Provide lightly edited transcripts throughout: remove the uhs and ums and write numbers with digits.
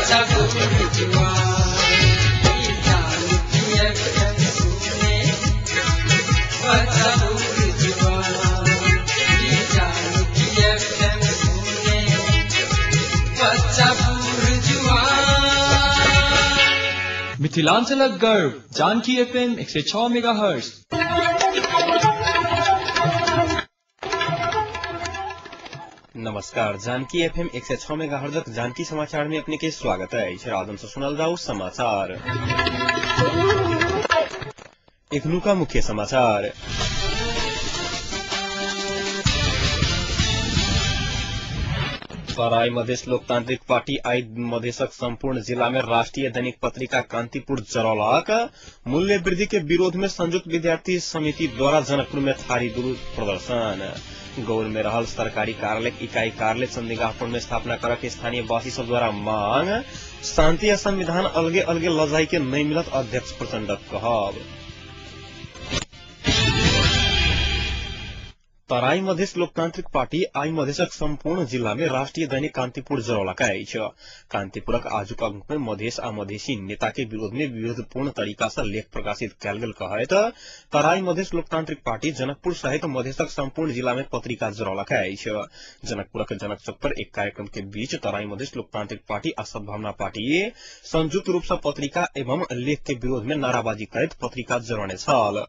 बच्चा बूढ़ जुआन, जानकी एफएम सुने बच्चा बूढ़ जुआन, जानकी एफएम सुने बच्चा बूढ़ जुआन। मिथिलांचलक गर्व जानकी एफएम 106 मेगाहर्ट्ज। नमस्कार, जानकी एफएम 106 मेगाहर्ट्जक जानकी समाचार में अपने के स्वागत अछि। राजन से सुनल जाऊ समाचार। एखनुका मुख्य समाचार। तराई मधेश लोकतांत्रिक पार्टी आई मधेशक संपूर्ण जिला में राष्ट्रीय दैनिक पत्रिका कांतिपुर जरौलक। मूल्य वृद्धि के विरोध में संयुक्त विद्यार्थी समिति द्वारा जनकपुर में थारी विरोध प्रदर्शन। गौर में रहल सरकारी कार्यालय इकाई कार्यालय चंदीगाहपुर में स्थापना करक स्थानीय वासी सब द्वारा मांग। शांति आ संविधान अलगे अलगे लजाई के नहीं मिलत अध्यक्ष प्रचंडक कहब। तराई मधेश लोकतांत्रिक पार्टी आई मधेशक संपूर्ण जिला में राष्ट्रीय दैनिक कांतिपुर जरौलक अछि। कांतिपुरक आजुक अंक में मधेश आ मधेशी नेता के विरोध में विरोधपूर्ण तरीका से लेख प्रकाशित कयल गेल कहैत तराई मधेश लोकतांत्रिक पार्टी जनकपुर सहित मधेशक संपूर्ण जिला में पत्रिका जरौलक अछि। जनकपुरक जनक चौक पर एक कार्यक्रम के बीच तराई मधेश लोकतांत्रिक पार्टी आ सद्भावना पार्टी संयुक्त रूप से पत्रिका एवं लेख के विरोध में नाराबाजी करैत पत्रिका जरौने छल।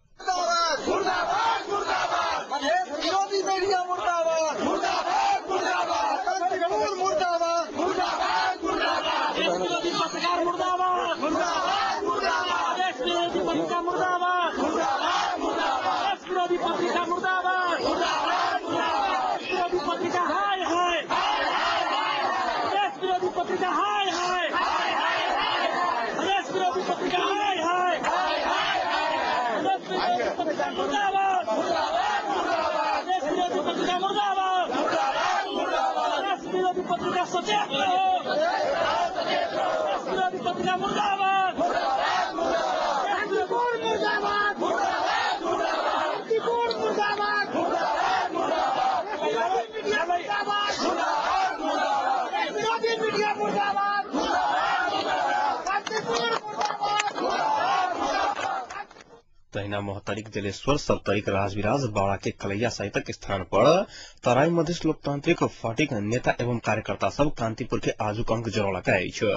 तहिना महोत्तरीक जलेश्वर, सप्तरीक राजविराज, बाड़ा के कलैया सहितक स्थान पर तराई मधेश लोकतांत्रिक पार्टीक नेता एवं कार्यकर्ता सब कांतिपुर के आजुक अंक जरौलक अछि।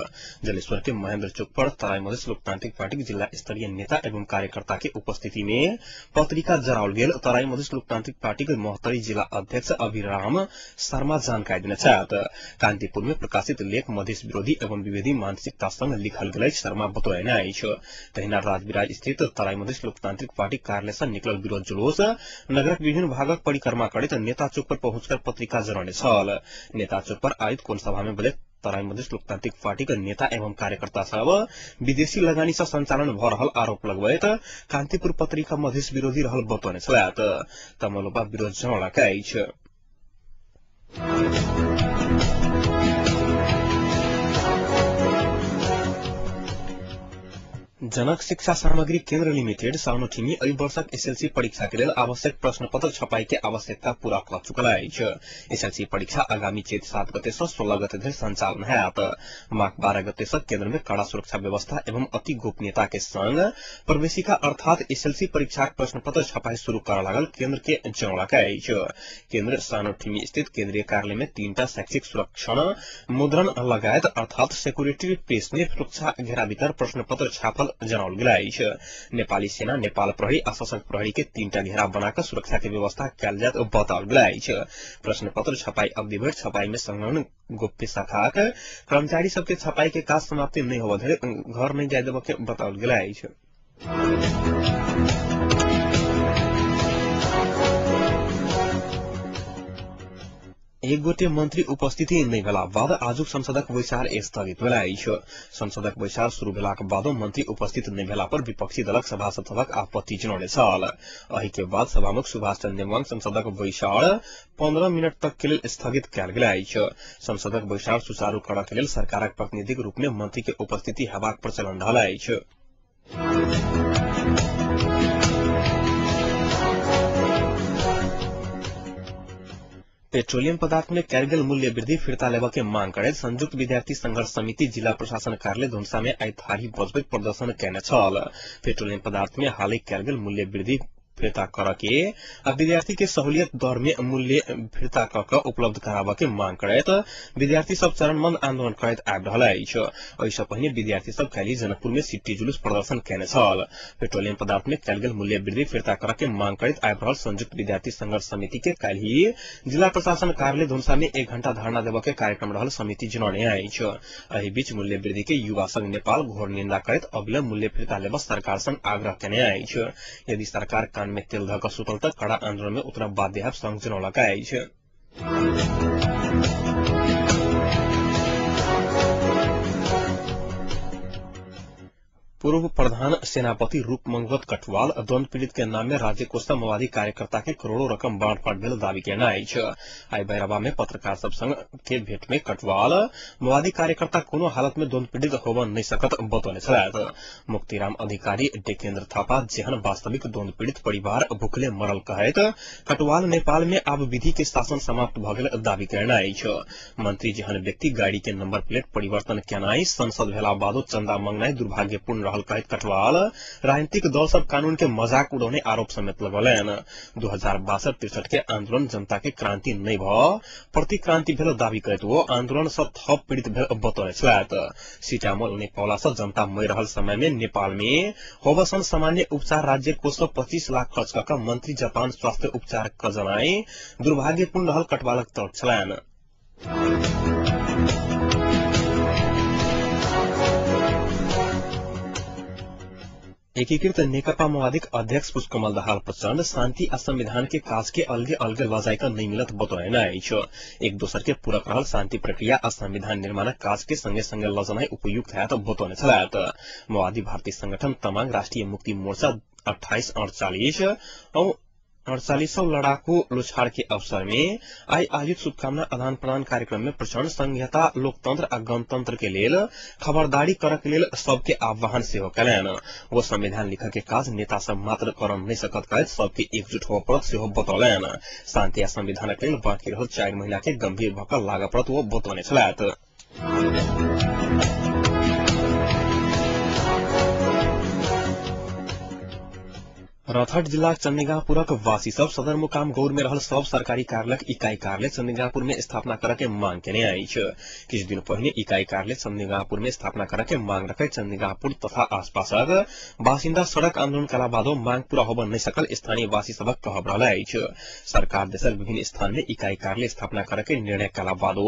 जलेश्वर के महेंद्र चौक पर तराई मधेश लोकतांत्रिक पार्टीक जिला स्तरीय नेता एवं कार्यकर्ता के उपस्थिति में पत्रिका जराओल गेल तराई मधेश लोकतांत्रिक पार्टीक महोत्तरी जिला अध्यक्ष अभिराम शर्मा जानकारी देने छथि। कांतिपुर में प्रकाशित लेख मधेश विरोधी एवं विभेदी मानसिकता संग लिखल गेल अछि, शर्मा बतौने अछि। तहिना राजविराज स्थित तराई मधेश लोकतांत्रिक पार्टी कार्यालय से निकलल विरोध जुलूस नगरक विभिन्न भागक परिक्रमा करैत नेता चौक पर पहुंचकर पत्रिका जरौने छल। नेता चौक पर आयोजित कोन सभा में बजैत तराई मधेश लोकतांत्रिक पार्टी के नेता एवं कार्यकर्ता सब विदेशी लगानी से संचालन भ रहल आरोप लगबैत कांतिपुर पत्रिका मधेश विरोधी रहल बतौने छलथि। तमलोपा विरोध जरौलक अछि। जनक शिक्षा सामग्री केन्द्र लिमिटेड सानोठिमी एहि वर्षक एसएलसी परीक्षा के लेल आवश्यक प्रश्न पत्र छपाई के आवश्यकता पूरा क चुकल अछि। एसएलसी परीक्षा आगामी चैत 7 गते से 16 गते धरि संचालन होयत। माघ 12 गते से केन्द्र में कड़ा सुरक्षा व्यवस्था एवं अति गोपनीयता के संग प्रवेशिका अर्थात एसएलसी परीक्षाक प्रश्न पत्र छपाई शुरू करऽ लागल केन्द्र के जनौलक अछि। केन्द्र सानोठिमी स्थित केन्द्रीय कार्यालय में 3टा शैक्षिक सुरक्षण मुद्रण लगायत अर्थात सिक्योरिटी प्रेस में सुरक्षा घेरा भीतर प्रश्न पत्र छापल जनाओल गेल अछि। नेपाली सेना, नेपाल प्रहरी आ सशस्त्र प्रहरी के 3टा घेरा बनाकर सुरक्षा के व्यवस्था कयल जायत बताओल गेल अछि। प्रश्न पत्र छपाई अवधि भरि छपाई में संलग्न गोप्य शाखाक कर्मचारी सबके छपाई के काज समाप्ति नहि होबय धरि घर नहि जाय देबऽ के बताओल गेल अछि। एक गोटे मंत्री उपस्थिति नहि भेला बाद आजुक संसदक बैसार स्थगित भेल अछि। संसदक बैसार शुरू भेलाक बादो मंत्री उपस्थित नहि भेला पर विपक्षी दलक सभासद सभक आपत्ति जनौने छल। एहि के बाद सभामुख सुभाष चन्द्र नेमांग संसदक बैसार 15 मिनट तक के लेल स्थगित कयल गेल अछि। संसदक बैसार सुचारू करऽ के लेल सरकारक प्रतिनिधिक रूप में मंत्री के उपस्थिति हेबाक प्रचलन रहल अछि। पेट्रोलियम पदार्थ में कयल गेल मूल्य वृद्धि फिर्ता लेबऽ के मांग करैत संयुक्त विद्यार्थी संघर्ष समिति जिला प्रशासन कार्यालय धनुषा में आइ थारी बजबैत प्रदर्शन केने छल। पेट्रोलियम पदार्थ में हालै कयल गेल मूल्य वृद्धि फिर्ता करऽ के आ विद्यार्थी के सहूलियत दर में मूल्य फिर्ता क के उपलब्ध कराबऽ के मांग करैत विद्यार्थी सब चरणबद्ध आंदोलन करैत आबि रहल अछि। एहि पहिने विद्यार्थी सब काल्हि जनकपुर में सिटी जुलूस प्रदर्शन केने छल। पेट्रोलियम पदार्थ में कयल गेल मूल्य वृद्धि फिर्ता करऽ के मांग करैत आबि रहल संयुक्त विद्यार्थी संघर्ष समिति के काल्हि जिला प्रशासन कार्यालय धनुषा में 1 घंटा धरना देबऽ के कार्यक्रम रहल समिति जनौने अछि। एहि बीच मूल्य वृद्धि के युवा संघ नेपाल घोर निंदा करैत अविलंब मूल्य फिर्ता लेबऽ सरकार संग आग्रह केने अछि। यदि सरकार कान में तेल धऽ कऽ सुतल तऽ कड़ा आंदोलन में उतरब बाध्य हैब संघ जनौलक अछि। पूर्व प्रधान सेनापति रूपमंगत कटवाल द्वंद पीड़ित के नाम में राज्य कोष माओवादी कार्यकर्ता के करोड़ों रकम बांटफाट भेल दावी केने अछि। आइ बैरवा में पत्रकार सब संग के भेंट में कटवाल माओवादी कार्यकर्ता कोनो हालत में द्वंद पीड़ित होबऽ नहीं सकत बतौने छलथि। मुक्तिराम अधिकारी डेकेन्द्र थापा जेहन वास्तविक द्वंद पीड़ित परिवार भूखले मरल कहैत कटवाल नेपाल में आब विधि के शासन समाप्त भऽ गेल दावी केने अछि। मंत्री जेहन व्यक्ति गाड़ी के नंबर प्लेट परिवर्तन केनाइ, संसद भेला बादो चंदा मंगनाइ दुर्भाग्यपूर्ण रहल कहैत कटवाल राजनीतिक दल सब कानून के मजाक उड़ौने आरोप समेत लगौलनि। 2062-63 के आंदोलन जनता के क्रांति नहीं भ प्रतिक्रांति भेल दावी करैत वो आंदोलन सब थप पीड़ित भेल बतौने छलथि। सीटामोल नहि पौला सँ जनता मरि रहल समय में नेपाल में होबसन सामान्य उपचार राज्य कोष सँ 25 लाख खर्च कऽ मंत्री जापान स्वास्थ्य उपचार क जनाई दुर्भाग्यपूर्ण रहल कटवालक तर्क छलनि। एकीकृत नेकपा माओवादीक अध्यक्ष पुष्पकमल दाहाल प्रचण्ड शान्ति आ संविधान के काज के अलगे अलगे लजाइ कऽ नहि मिलत बतौने अछि। एक दोसर के पूरक रहल शान्ति प्रक्रिया आ संविधान निर्माणक काज के संगे संगे लजनाइ उपयुक्त हैत बतौने छलथि। माओवादी भारतीय संगठन तमाङ राष्ट्रिय मुक्ति मोर्चा 2848 औ 48औं लड़ाकू लोछाड़ के अवसर में आई आयोजित शुभकामना आदान प्रदान कार्यक्रम में प्रचण्ड संघीयता, लोकतंत्र आ गणतंत्र के लेल खबरदारी करऽ के लेल सबके आह्वान सेहो कयलनि। वो संविधान लिखऽ के काज नेता सब मात्र करऽ नहि सकत कहैत सबके एकजुट होबऽ पड़त सेहो बतौलनि। शान्ति आ संविधानक लेल बाँकी रहल 4 महीना के गंभीर भऽ कऽ लागऽ पड़त वो बतौने छलथि। रौतहट जिलाक चंदिगापुरक वासी सब सदरमुकाम गौर में रहल सब सरकारी कार्यालयक इकाई कार्यालय चंदिगापुर में स्थापना करऽ के मांग केने अछि। किछु दिन पहिने इकाई कार्यालय चंदिगापुर में स्थापना करऽ के मांग रखैत चंदिगापुर तथा आसपासक बासिन्दा सड़क आंदोलन कला बादो मांग पूरा होबऽ नहि सकल स्थानीय वासी सबक कहब रहल अछि। सरकार देशक विभिन्न स्थान में इकाई कार्यालय स्थापना करऽ के निर्णय कला बादो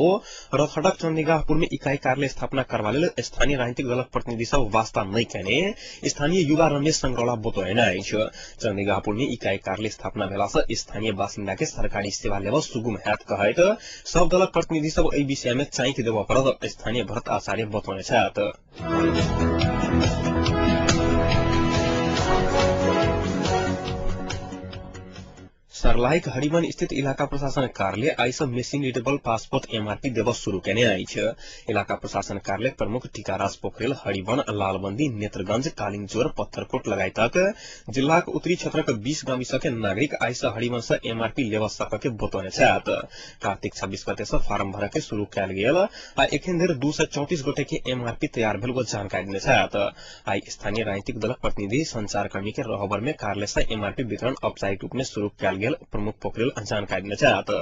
रौतहटक चंदिगापुर में इकाई कार्यालय स्थापना करबा लेल स्थानीय राजनीतिक दलक प्रतिनिधि सब वास्ता नहि केने स्थानीय युवा रमेश संग्रौला बतौने अछि। चंदिगापुर में इकाई कार्यालय स्थापना भेला से स्थानीय बासिन्दा के सरकारी सेवा लेबऽ सुगम हैत कहैत सब दलक प्रतिनिधि सब एहि विषय में चाँकि देबऽ पड़त स्थानीय भरत आचार्य बतौने छथि। सर्लाहीक हरिवन स्थित इलाका प्रशासन कार्यालय आइ सँ मेसिन रिडेबल पासपोर्ट एमआरपी देबऽ शुरू केने अछि। इलाका प्रशासन कार्यालय प्रमुख टीकाराज पोखरेल हरिवन, लालबंदी, नेत्रगंज, कालिंगजोर, पत्थरकोट लगायतक जिलाक उत्तरी क्षेत्रक 20 गाविस के नागरिक आइ सँ हरिवन सँ एमआरपी लेबऽ सकऽ के बतौने छथि। कार्तिक 26 गते सँ फारम भरऽ के शुरू कयल गेल आ एखन धरि 234 गोटे के एमआरपी तैयार भेल वो जानकारी देने छथि। आइ स्थानीय राजनीतिक दलक प्रतिनिधि संचारकर्मी के रहबर में कार्यालय सँ एमआरपी वितरण औपचारिक रूप में शुरू कयल गेल प्रमुख पोखरेल जानकारी देने छथि।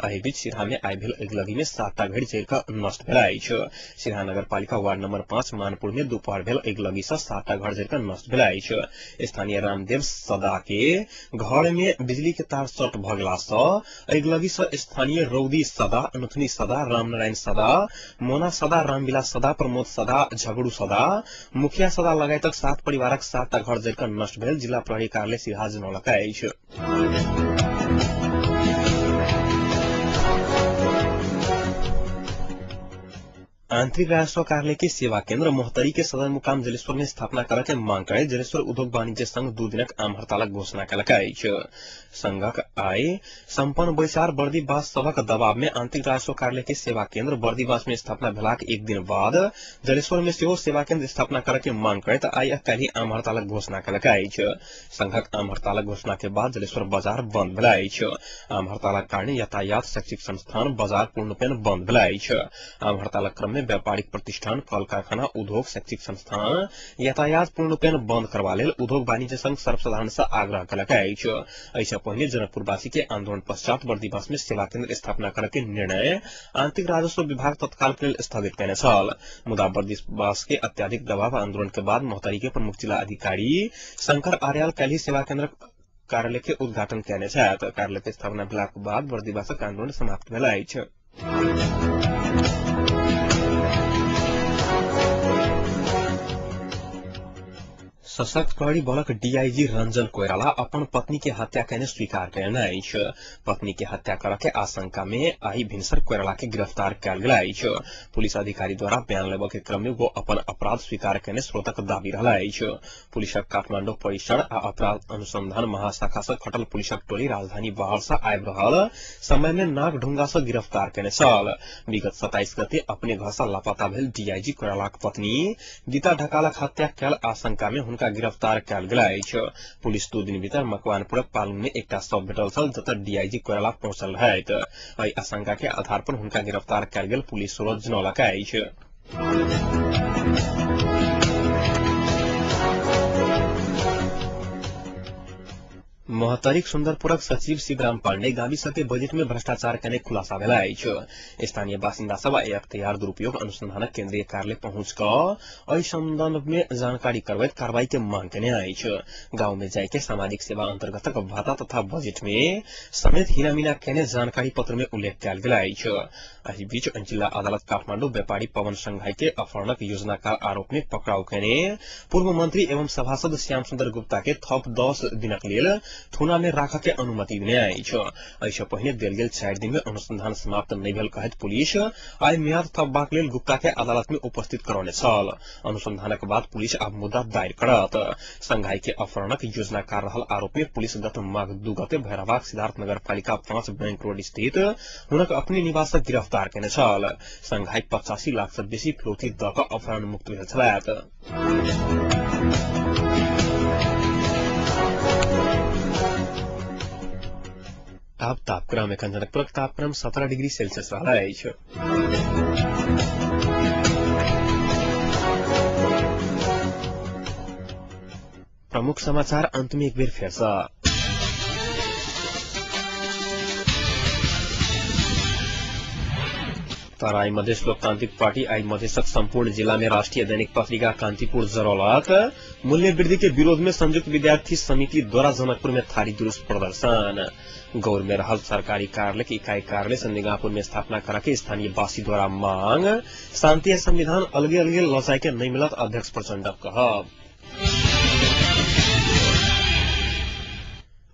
एहि बीच सिरहा में आइ भेल अगिलगी में 7टा घर जरि कऽ नष्ट भेल अछि। सिरहा नगरपालिका वार्ड नंबर 5 मानपुर में दोपहर भेल अगिलगी सँ 7टा घर जरि कऽ नष्ट भेल अछि। स्थानीय रामदेव सदा के घर में बिजली के तार शॉर्ट भऽ गेला सँ अगिलगी सँ स्थानीय रौदी सदा, अनुथनी सदा, रामनारायण सदा, मोना सदा, रामविलास सदा, प्रमोद सदा, झगड़ू सदा, मुखिया सदा लगायतक 7 परिवारक 7टा घर जरि कऽ नष्ट भेल जिला प्रहरी कार्यालय सिरहा जनौलक अछि। आंतरिक राजस्व कार्यालय के सेवा केन्द्र मोहतरी के सदरमुकाम जलेश्वर में स्थापना करय के मांग करैत जलेश्वर उद्योग वाणिज्य संघ 2 दिनक आम हड़तालक घोषणा केलक अछि। संघक आइ सम्पन्न बैसार बर्दीवास सभक दबाव में आंतरिक राजस्व कार्यालय के सेवा केन्द्र बर्दीवास में स्थापना भेलाक एक दिन बाद जलेश्वर में सेहो सेवा केन्द्र स्थापना करय के मांग करैत आइ आ काल्हि आम हड़तालक घोषणा केलक अछि। संघक आम हड़तालक घोषणा के बाद जलेश्वर बाजार बंद भेल अछि। आम हड़तालक कारण यातायात, शैक्षिक संस्थान, बाजार पूर्णरूपेण बंद भेल अछि। आम हड़तालक क्रम में व्यापारिक प्रतिष्ठान, कल कारखाना, उद्योग, शैक्षिक संस्थान, यातायात पूर्णरूपेण बंद करबा लेल उद्योग वाणिज्य संघ सर्वसाधारण से आग्रह केलक अछि। एहिसँ पहिने जनकपुरवासी के आंदोलन पश्चात बर्दीवास में सेवा केन्द्र स्थापना करय के निर्णय आंतरिक राजस्व विभाग तत्काल के लेल स्थगित केने छल। मुदा बर्दीवास के अत्याधिक दबाव आंदोलन के बाद मोहतरी के प्रमुख जिला अधिकारी शंकर आर्याल काल्हि सेवा केन्द्र कार्यालय के उद्घाटन केने छथि। कार्यालय के स्थापना भेलाक बाद बर्दीवासक आंदोलन समाप्त भेल अछि। सशक्त प्रहरी बलक डीआईजी रंजन कोइराला अपन पत्नी के हत्या केने स्वीकार केने अछि। पत्नी के हत्या करय के आशंका में आइ भिनसर कोइराला के गिरफ्तार कयल गेल अछि। पुलिस अधिकारी द्वारा बयान लेबय के क्रम में वो अपन अपराध स्वीकार केने स्रोतक दाबी रहल अछि। पुलिसक काठमांडू परिसर आ अपराध अनुसंधान महाशाखा से खटल पुलिसक टोली राजधानी बाहर से आबि रहल समय में नागढुंगा से गिरफ्तार केने छल। विगत 27 गते अपने घर से लापता भेल डीआईजी कोइरालाक पत्नी गीता ढकालक हत्या कयल आशंका में हुनका गिरफ्तार कयल गेल अछि। पुलिस 2 दिन भीतर मकवानपुरक पालुंग में एकटा शव भेटल छल, जतय डीआईजी कोइराला पहुंचल रहथि। एहि आशंका के आधार पर हुनका गिरफ्तार कयल गेल पुलिस स्रोत जनौलक अछि। महोत्तरीक सुन्दरपुरक सचिव शिवराम पाण्डे गाविसके बजेट में भ्रष्टाचार केने खुलासा भेल अछि। स्थानीय बासिन्दा सब अख्तियार दुरुपयोग अनुसंधानक केन्द्रीय कार्यालय पहुंच कऽ एहि संदर्भ में जानकारी करबैत कार्रवाई के मांग केने अछि। गांव में जाय के सामाजिक सेवा अंतर्गतक भत्ता तथा बजेट में समेत हिनामिना केने जानकारी पत्र में उल्लेख कयल गेल अछि। एहि बीच जिल्ला अदालत काठमाडौँ व्यापारी पवन संघाई के अपहरणक योजनाकार आरोप में पकड़ाउ केने पूर्व मंत्री एवं सभासद श्याम सुन्दर गुप्ता के थप 10 दिनक लेल थुना में राखऽ के अनुमति देने अछि। एहिसँ पहिने देल गेल 4 दिन में अनुसंधान समाप्त नहि भेल कहैत पुलिस आइ म्याद थपबाक लेल गुप्ता के अदालत में उपस्थित करौने छल। अनुसंधानक बाद पुलिस आब मुद्दा दायर करत। संघाई के अपहरणक योजनाकार रहल आरोप में पुलिस गत माघ 2 गते भैरवाक सिद्धार्थ नगरपालिका 5 बैंक रोड स्थित हुनक अपने निवास सँ गिरफ्तार केने छल। संघाई 85 लाख सँ बेसी फिरौती दऽ कऽ अपहरण मुक्त भेल छलथि। आब तापक्रम एखन जनकपुरक तापक्रम 17 डिग्री सेल्सियस रहल अछि। प्रमुख समाचार अंत में एक बेर फेर सँ। तराई मधेश लोकतांत्रिक पार्टी आई मधेशक संपूर्ण जिला में राष्ट्रीय दैनिक पत्रिका कांतिपुर जरौलक। मूल्य वृद्धि के विरोध में संयुक्त विद्यार्थी समिति द्वारा जनकपुर में थारी जुलूस प्रदर्शन। गौर में रहल सरकारी कार्यालय के इकाई कार्यालय संदिगापुर में स्थापना करा के स्थानीय वासी द्वारा मांग। शांति संविधान अलगे अलगे लजाय के नहीं मिलत अध्यक्ष प्रचण्ड कहब।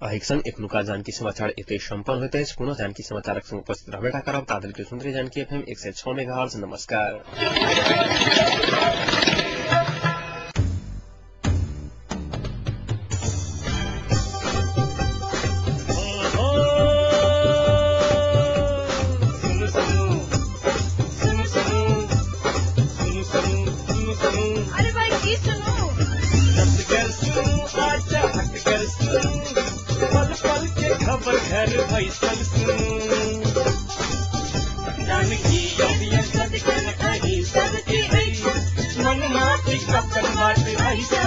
अहिक संग एखनुका जानकी समाचार एतै सम्पन्न होइत अछि। पुनः जानकी समाचारक संग उपस्थित रहबे करब। ताधरि के सुनते जानकी एफएम 106 मेगाहर्ट्ज। नमस्कार। अरे भाई की सुनू, पल पल के खबर घर भैसल सुनू, जानकी अभियन सबके अछि, मन माटी कपन बाट ऐसा।